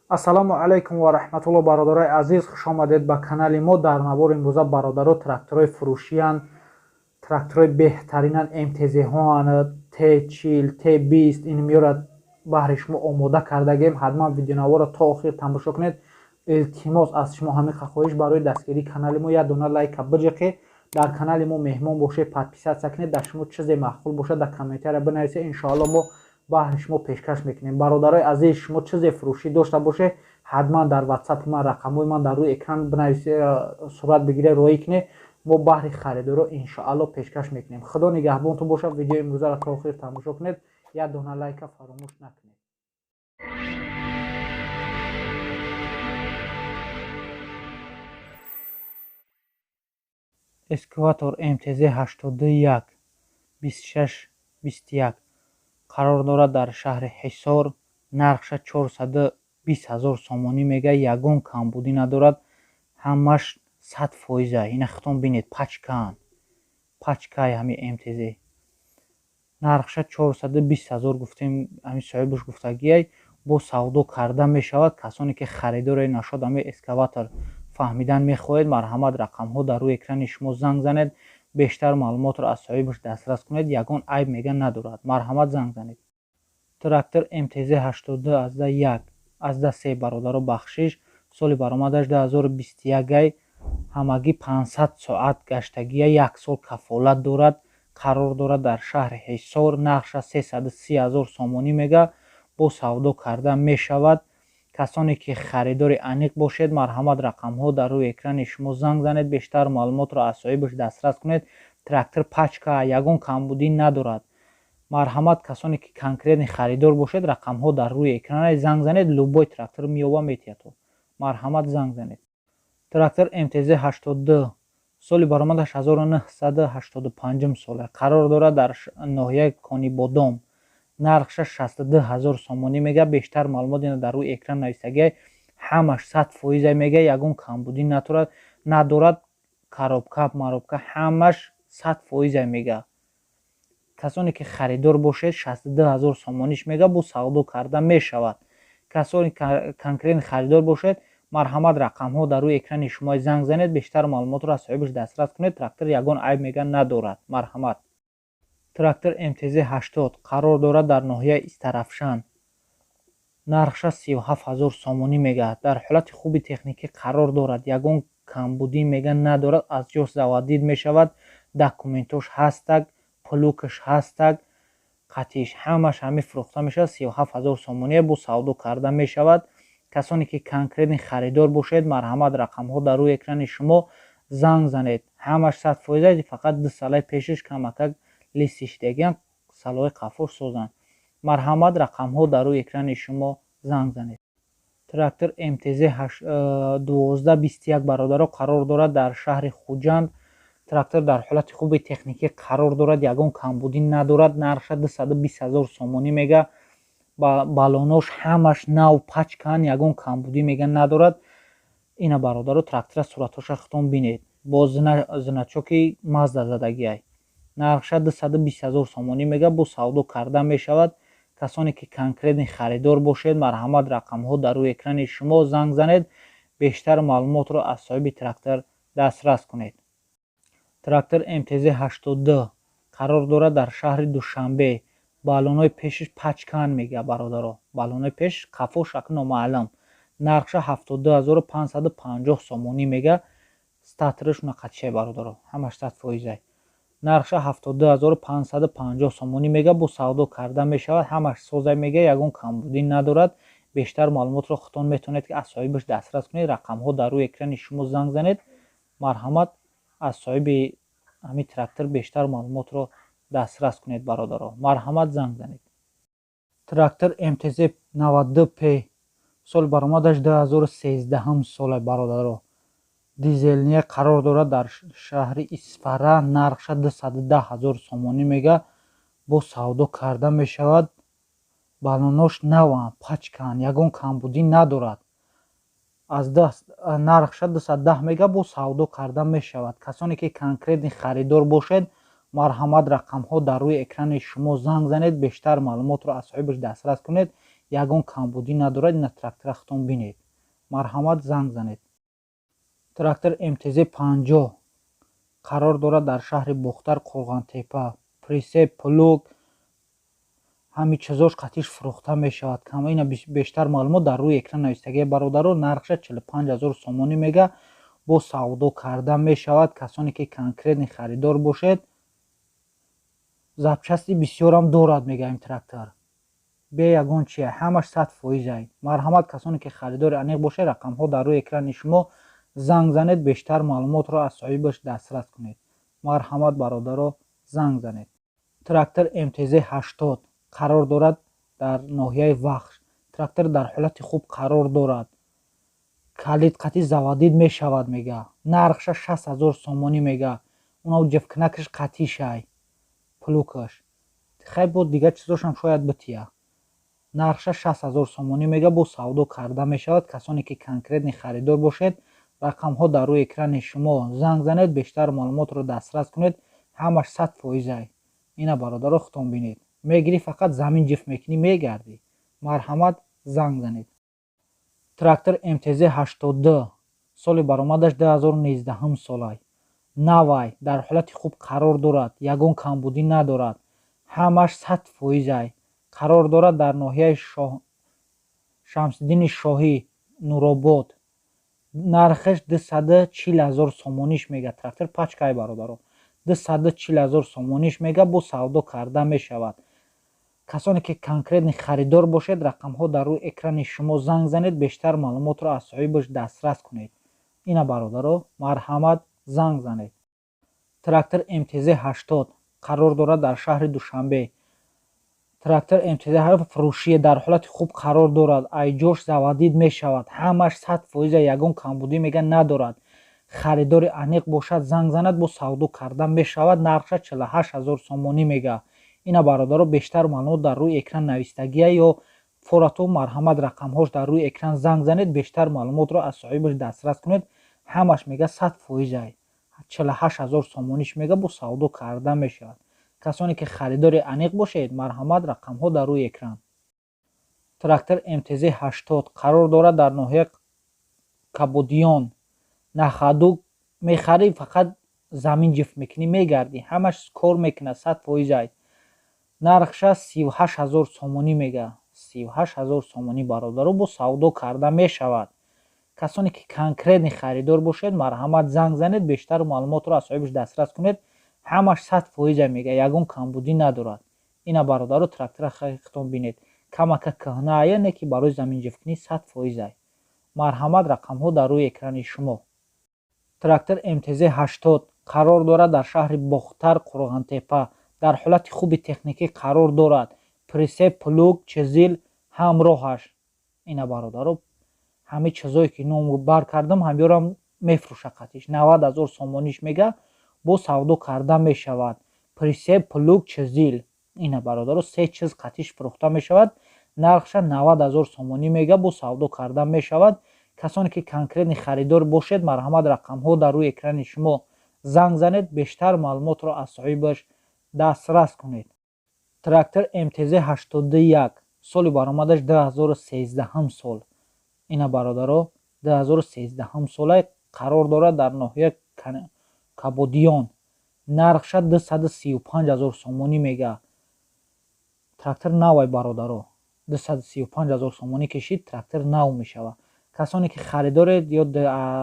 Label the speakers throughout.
Speaker 1: Ассалому алайкум ва раҳматулло, бародарои азиз, хуш омадед ба канали мо. Дар навори имрӯза, бародаро, тракторҳои фурӯшиянд, тракторҳои беҳтаринанд, МТЗ-ҳоанд, Т40, Т20, ин миёра баҳри шумо омода кардагем. Ҳатман видеонаворро то охир тамошо кунед. Илтимос, аз шумо ҳамин хоҳиш: барои дастгирии канали мо як дона лайка биҷиқед, дар канали мо меҳмон бошед, подписаться кунед. Дар шумо чизе маъқул бошад, дар комментария бинависед, иншоалло мо баҳри шумо пешкаш мекунем. Бародарои азиз, шумо чизе фурӯшӣ дошта бошед, ҳатман дар ватсапи ман, рақамҳои ман дар рӯи экран, бинависед, сурат бигиред, роҳӣ кунед, мо баҳри харидоро иншоалло пешкаш мекунем. Худо нигаҳбонтон бошад. Видеои имрӯзаро то охир тамошо кунед, як дона лайка фаромӯш накунед. Экскаватор МТЗ 81 26 21 қарор дорад дар шаҳри Ҳисор. Нархша 420 ҳазор сомонӣ мега, ягон камбудӣ надорад, ҳамаш 100%. Ина хитон бинед, пачкаан, пачкаи ҳами МТЗ. Нархша 420 ҳазор гуфтем, ҳами соҳибаш гуфтагиай, бо савдо карда мешавад. Касоне ки харидоре нашод ҳами экскаватор фаҳмидан мехоҳед, марҳамат, рақамҳо дар рӯи экрани шумо, занг занед, бештар маълумотро аз соҳибаш дастрас кунед. Ягон айб, мега, надорад. Марҳамат, занг занед. Трактор МТЗ 82 азда 1 азда 3, бародаро, бахшиш, соли баромадаш 2021, ҳамагӣ 500 соат гаштагия, як сол кафолат дорад. Қарор дорад дар шаҳри Ҳисор. Нархша 330 ҳазор сомонӣ мега, бо савдо карда мешавад. Касоне ки харидори аниқ бошед, марҳамат, рақамҳо дар рӯи экрани шумо, занг занед, бештар маълумотро аз соҳибаш дастрас кунед. Трактор пачка, ягон камбудӣ надорад. Марҳамат, касоне ки конкретный харидор бошед, рақамҳо дар рӯи экрана, занг занед, любой трактор меёба метиҳад. Марҳамат, занг занед. Трактор МТЗ 82, соли баромадаш 1985 сола, қарор дорад дар ноҳияи Конибодом. Нархша 62 ҳазор сомонӣ мега. Бештар маълумот ина дар рӯи экран нависагиай. Ҳамаш 100% мега, ягон камбудӣ надорад, коробка маробка ҳамаш 100% мега. Касоне ки харидор бошед, 62 ҳазор сомониш мега, бо савдо карда мешавад. Касоне конкретно харидор бошед, марҳамат, рақамҳо дар рӯи экрани шумо, занг занед, бештар маълумотро аз соҳибаш дастрас кунед. Трактор ягон айб, мега, надорад. Марҳамат. Трактор МТЗ 80 қарор дорад дар ноҳияи Истаравшан. Нархша 37 ҳазор сомонӣ мега. Дар ҳолати хуби техникӣ қарор дорад, ягон камбудӣ, мега, надорад, аз ҷош заводить мешавад, документош ҳастак, плугаш ҳастак, қатиш ҳамаш. Ҳами фурӯхта мешавад 37 ҳазор сомонӣ, бо савдо карда мешавад. Касоне ки конкретный харидор бошед, марҳамат, рақамҳо дар рӯи экрани шумо, занг занед. Ҳамаш 100%, фақат ду салаи пешиш камакак лисишдагиам, салои қафош созанд. Марҳамат, рақамҳо дар рӯи экрани шумо, занг занед. Трактор МТЗ 1221, бародаро, қарор дорад дар шаҳри Хуҷанд. Трактор дар ҳолати хуби техникӣ қарор дорад, ягон камбудӣ надорад. Нархша 220 ҳазор сомонӣ мега. Балонош ҳамаш нав, пачкан, ягон камбудӣ, мега, надорад. Ина, бародаро, трактора суратҳоша хитон бинед, бо значоки Мазда задагиай. Нархша 220 ҳазор сомонӣ мега, бо савдо карда мешавад. Касоне ки конкретный харидор бошед, марҳамат, рақамҳо дар рӯи экрани шумо, занг занед, бештар маълумотро аз соҳиби трактор дастрас кунед. Трактор МТЗ 82 қарор дорад дар шаҳри Душанбе. Баллонҳои пешиш пачкан мега, бародаро, баллонҳои пеш, қафош ак номаълум. Нархша 72 550 сомонӣ мега. Статораш нақатшай, бародаро, ҳамаш 100%. Нархша 72 550 сомонӣ мега, бо савдо карда мешавад. Ҳамаш созай мега, ягон камбудӣ надорад. Бештар маълумотро худтон метавонед ки аз соҳибаш дастрас кунед. Рақамҳо дар рӯи экрани шумо, занг занед. Марҳамат, аз соҳиби ҳамин трактор бештар маълумотро дастрас кунед, бародаро. Марҳамат, занг занед. Трактор МТЗ 92 п, соли баромадаш 2013 сола, бародаро, дизельный, қарор дорад дар шаҳри Исфара. Нархша 210 ҳазор сомонӣ мега, бо савдо карда мешавад. Балонош наванд, пачканд, ягон камбудӣ надорад. Аз нархша 210 мега, бо савдо карда мешавад. Касоне ки конкретный харидор бошед, марҳамат, рақамҳо дар рӯи экрани шумо, занг занед, бештар маълумотро аз соҳибаш дастрас кунед. Ягон камбудӣ надорад. Ина трактора худтон бинед, марҳамат, занг занед. Трактор МТЗ 50 қарор дорад дар шаҳри Бохтар, Қурғонтеппа. Прицеп, плуг, ҳами чизош қатиш фурӯхта мешавад. Ина бештар маълумот дар рӯи экран навистагия, бародаро. Нархша 45 000 сомонӣ мега, бо савдо карда мешавад. Касоне ки конкретный харидор бошед, запчасти бисёрам дорад, мега. Ин трактор бе ягон чия, ҳамаш 100%-ай. Марҳамат, касоне ки харидори аниқ бошед, рақамҳо дар рӯи экрани шумо, занг занед, бештар маълумотро аз соҳибаш дастрас кунед. Марҳамат, бародаро, занг занед. Трактор МТЗ 80 қарор дорад дар ноҳияи Вахш. Трактор дар ҳолати хуб қарор дорад, калид қатӣ заводить мешавад, мега. Нархша 60 000 сомонӣ мега. Унав ҷифкнакаш қатишай, плугаш хай, бо дигар чизошам шояд бития. Нархша 60 000 сомонӣ мега, бо савдо карда мешавад. Касоне ки конкретный харидор бошед, рақамҳо дар рӯи экрани шумо, занг занед, бештар маълумотро дастрас кунед. Ҳамаш 100%-ай. Ина, бародаро, худтон бинед. Мегирӣ, фақат замин ҷифт мекунӣ, мегардӣ. Марҳамат, занг занед. Трактор МТЗ 82, соли баромадаш 2019 солай, навай, дар ҳолати хуб қарор дорад, ягон камбудӣ надорад, ҳамаш 100%-ай. Қарор дорад дар ноҳияи Шамсиддини Шоҳӣ, Нуробод. Нархаш 240 000 сомониш мега. Трактор пачкай, бародаро, 240 000 сомониш мега, бо савдо карда мешавад. Касоне ки конкретный харидор бошед, рақамҳо дар рӯи экрани шумо, занг занед, бештар маълумотро аз соҳибаш дастрас кунед. Ина, бародаро, марҳамат, занг занед. Трактор МТЗ 80 қарор дорад дар шаҳри Душанбе. Трактор МТЗ фурӯшие, дар ҳолати хуб қарор дорад, айҷош заводить мешавад, ҳамаш 100%, ягон камбудӣ, мега, надорад. Харидори аниқ бошад, занг занад, бо савдо карда мешавад. Нархша 48 000 сомонӣ мега. Ина, бародаро, бештар маълумот дар рӯи экран навистагия ё форату. Марҳамат, рақамҳош дар рӯи экран, занг занед, бештар маълумотро аз соҳибаш дастрас кунед. Ҳамаш, мега, 100%-ай. 48 000 сомониш мега, бо савдо карда мешавад. Касоне ки харидори аниқ бошед, марҳамат, рақамҳо дар рӯи экран. Трактор МТЗ 80 қарор дорад дар ноҳияи Кабудиён. На ходу мехарӣ, фақат замин ҷифт мекунӣ, мегардӣ, ҳамаш кор мекунад, 100%-ай. Нархша 38 000 сомонӣ мега. 38 000 сомонӣ, бародаро, бо савдо карда мешавад. Касоне ки конкретный харидор бошед, марҳамат, занг занед, бештар маълумотро аз соҳибаш дастрас кунед. Ҳамаш 100%-а, мега, ягон камбудӣ надорад. Ина, бародаро, трактора худтон бинед. Камака кӯҳнаая, не ки барои заминҷифткунӣ 100%-ай. Марҳамат, рақамҳо дар рӯи экрани шумо. Трактор МТЗ 80 қарор дорад дар шаҳри Бохтар, Қурғонтеппа. Дар ҳолати хуби техникӣ қарор дорад, прицеп, плуг, чизил ҳамроҳаш. Ина, бародаро, ҳамаи чизое ки ном бар кардам, ҳамёрам мефурӯша қатиш. 90 000 сомониш мега, бо савдо карда мешавад. Прицеп, плуг, чизил, ина, бародаро, се чиз қатиш фурӯхта мешавад. Нархша 90 000 сомонӣ мега, бо савдо карда мешавад. Касоне ки конкретный харидор бошед, марҳамат, рақамҳо дар рӯи экрани шумо, занг занед, бештар маълумотро аз соҳибаш дастрас кунед. Трактор МТЗ 81, соли баромадаш 2013 сол. Ина, бародаро, 2013 сола, қарор дорад дар ноҳияи Кабодиён. Нархша 235 000 сомонӣ мега. Трактор навай, бародаро, 235 000 сомонӣ кишид, трактор нав мешавад. Касоне ки харидоред ё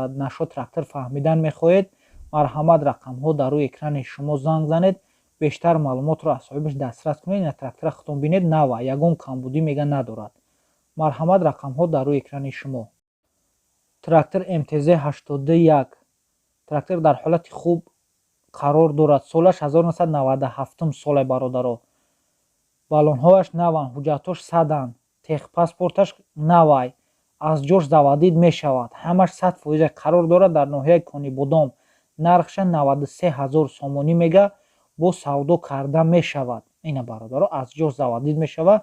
Speaker 1: нашо трактор фаҳмидан мехоҳед, марҳамат, рақамҳо дар рӯи экрани шумо, занг занед, бештар маълумотро аз соҳибаш дастрас кунед. Ина трактора худтон бинед, нава, ягон камбудӣ, мега, надорад. Марҳамат, рақамҳо дар рӯи экрани шумо. Трактор МТЗ 81. Трактор дар ҳолати хуб қарор дорад, солаш 1997 соле, бародаро. Баллонҳояш наванд, ҳуҷҷатҳош саданд, техпаспорташ навай, аз ҷош заводить мешавад, ҳамаш 100%. Қарор дорад дар ноҳияи Конибодом. Нархша 93 000 сомонӣ мега, бо савдо карда мешавад. Ина, бародаро, аз ҷош заводить мешавад,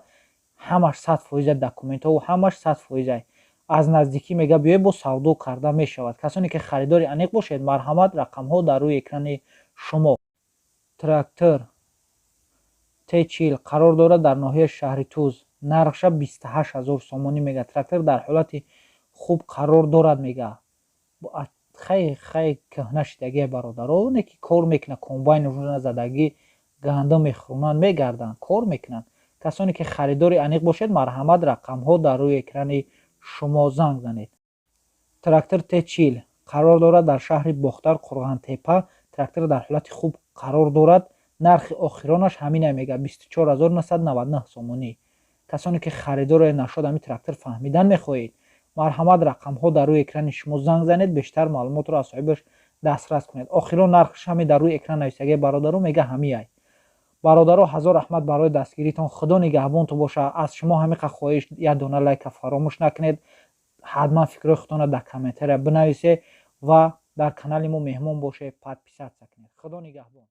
Speaker 1: ҳамаш 100%, документҳо ҳамаш 100%. Аз наздикӣ, мега, биёй, бо савдо карда мешавад. Касоне ки харидори аниқ бошед, марҳамат, рақамҳо дар рӯи экрани шумо. Трактор Т 40 қарор дорад дар ноҳияи Шаҳри Туз. Нархша 28 000 сомонӣ мега. Трактор дар ҳолати хуб қарор дорад, мега. Хай, хай, кӯҳна шидагие, бародаро, не ки кор мекунад. Комбайн задагӣ, гандум мехӯронанд, мегарданд, кор мекунанд. Касоне ки харидори аниқ бошед, марҳамат, рақамҳо дар рӯи экрани шумо, занг занед. Трактор Т40 қарор дорад дар шаҳри Бохтар, Қурғантепа. Трактор дар ҳолати хуб қарор дорад. Нархи охиронаш ҳамина мега, 24 999 сомонӣ. Касоне ки харидоре нашуд, ҳамин трактор фаҳмидан мехоҳед, марҳамат, рақамҳо дар рӯи экрани шумо, занг занед, бештар маълумотро аз соҳибаш дастрас кунед. Охирон нархш ҳами дар рӯи экран нависагӣ, бародаро, мега, ҳамиай. Бародаро, ҳазор раҳмат барои дастгиритон, Худо нигаҳбонтон боша. Аз шумо ҳамиқа хоҳиш: як дона лайка фаромӯш накунед, ҳатман фикрҳои худтонро дар комментария бинависед ва дар канали мо меҳмон бошед, подписаться кунед. Худо нигаҳбон.